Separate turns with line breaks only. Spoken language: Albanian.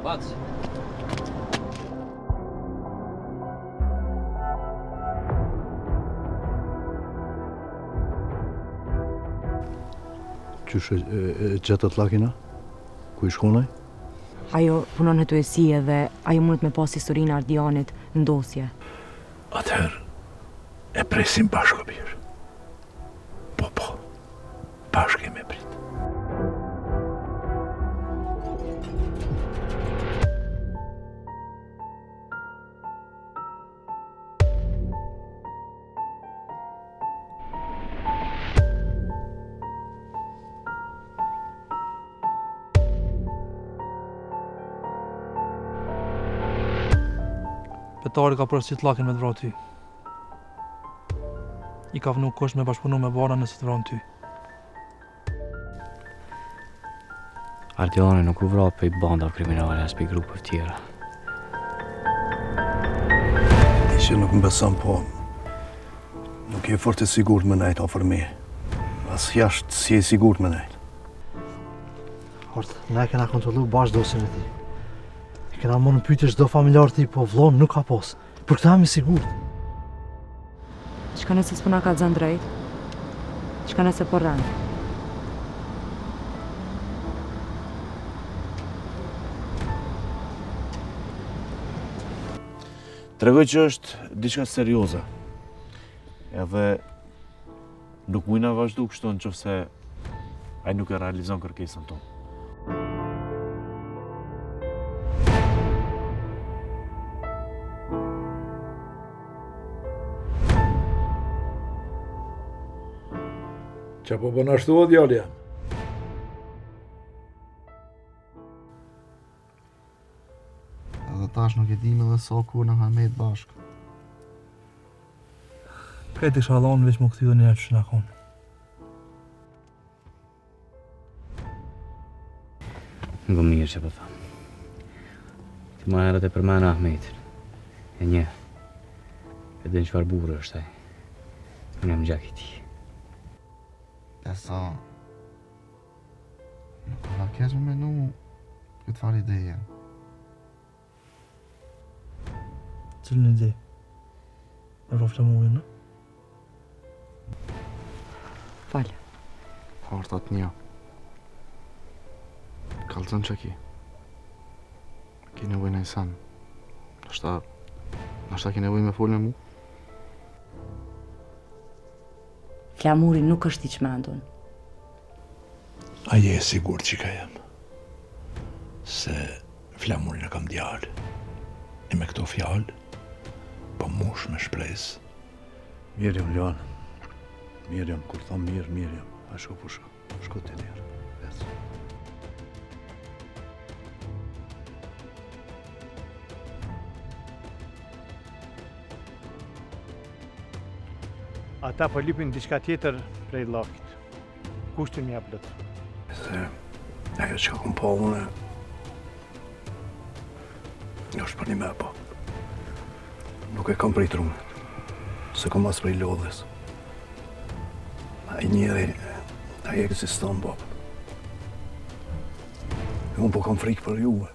Paç.
Qysh e, e, e gjetët Llakin, a? Ku ish kon ai?
Ajo punon në hetuesi edhe ajo mundet me pas historinë e Ardianit në dosje.
Atëherë, e presim bashkë, o bir. Po, po, bashkë e me prit.
Petari ka porosit Llakin me të vra ty. I ka vnu kusht me bashkëpunu me Bana nëse të vran ty.
Ardiani nuk u vra prej bandave kriminale as prej grupeve tjera.
Di që nuk më beson, po nuk je fort e sigurt me nejt afër meje. As jashtë s'je e sigurt me nejt.
Hort, ne kena kontrollu bash dosjen e tij. E kena marrë në pyetje çdo familjar të tij, po vëllon nuk ka pos. Për këtë jam i sigurt.
Çka nëse s'po na kallzon drejt? Çka nëse po rren?
Tregoj që është diçka serioze. Edhe nuk mujna vazhdu kështu në qoftë se ai nuk e realizon kërkesën tonë.
Qa po bën ashtu o djali jem?
Edhe tash nuk e dim edhe sa kohë na ka met bashkë.
Krejt isha dhonë veç m'u kthy edhe njëherë qysh jena konë.
Ngo mirë që po tham. Ti ma herët e përmene Ahmetin. E njeh. E din çfarë burrë është ai. Unë jam gjak i tij.
Besa... Nuk ka keq me menu këtë farë ideje.
Cilën ide? E vra Flamurin, në?
Fal.
Hartat një. Kallzon që ki. Ki nevoj naj sen. Nashta... Nashta ki nevoj me fol me mu?
Flamuri nuk është i çmendun.
A je e sigurt çika jem? Se Flamurin e kam djalë. E me këto fjalë, po mush me shpresë. Mirë jam, Luan. Mirë jam, kur thom mirë, mirë jam. A shko pusho, shko ti njëherë. Ec.
Ata po lypin diçka tjetër prej Llakit. Kushtin me ia plotsu?
Se ajo që kom pa unë, është për një me po. Nuk e kam prej trunit, s'e kam as prej lodhjes. Ai njeri, ai ekziston, po. E unë po kam frikë për juve.